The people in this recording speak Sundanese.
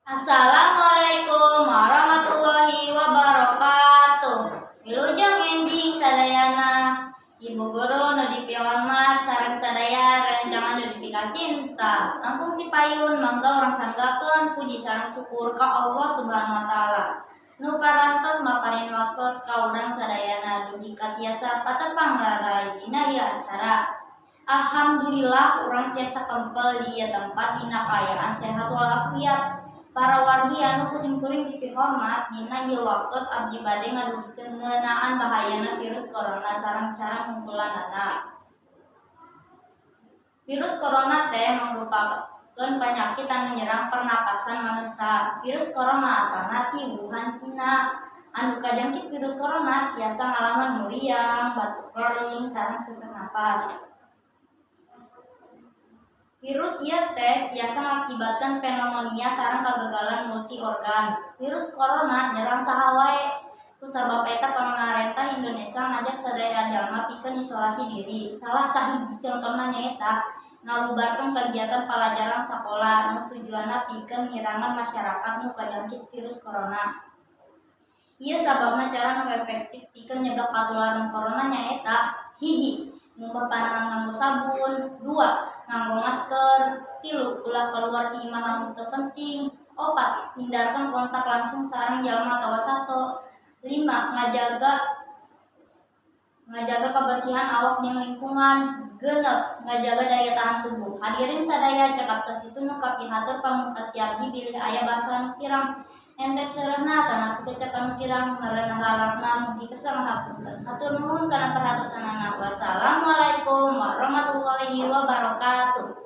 Assalamualaikum warahmatullahi wabarakatuh. Wilujeng enjing sadayana. Ibu guru nu dipihormat sareng sadaya rerencangan nu dipikacinta. Langkung ti payun mangga urang sanggakeun puji sareng syukur ka Allah Subhanahu wa Taala. Nu parantos maparin waktos ka urang sadayana dugi ka tiasa patepang rarai dina ieu acara. Alhamdulillah, urang tiasa kempel di ieu tempat dina kaayaan sehat walafiat. Para wargi anu ku simkuring dipihormat, dina ieu waktos abdi bade ngadugikeun ngeunaan bahayana virus corona sareng cara ngungkulanana. Virus corona teh mangrupakeun panyakit anu nyerang pernapasan manusia. Virus corona asalna ti Wuhan, Cina. Anu kajangkit virus corona tiasa ngalaman muriang, batuk kering, sareng sesak napas. Virus ieu teh tiasa ngakibatkeun pneumonia sareng kegagalan multi organ. Virus corona nyerang saha wae. Kusabab eta, pamarentah Indonesia ngajak sadaya jalma pikeun isolasi diri. Salah sahiji contona nyaeta ngabubarkeun kegiatan palajaran sakola nu tujuanna pikeun ngirangan masyarakat nu kajangkit virus corona. Ieu sababna cara nu efektif pikeun nyegah katularan corona nyaeta: 1, ngumbah panangan nganggo sabun; 2, nganggo masker; 3, ulah kaluar ti imah lamun teu penting; 4, hindarkeun kontak langsung sareng jalma atawa sato; 5, ngajaga kebersihan awak jeung lingkungan; 6, ngajaga daya tahan tubuh. Hadirin sadaya, cekap sakitu nu kapihatur pamungkas ti abdi, bilih aya basa nu kirang entep seureuhna atanapi kecapan nu kirang merenah ralatna, mugi kersa ngahapunten. Hatur nuhun kana perhatosanana. Wassalamualaikum warahmatullahi wabarakatuh.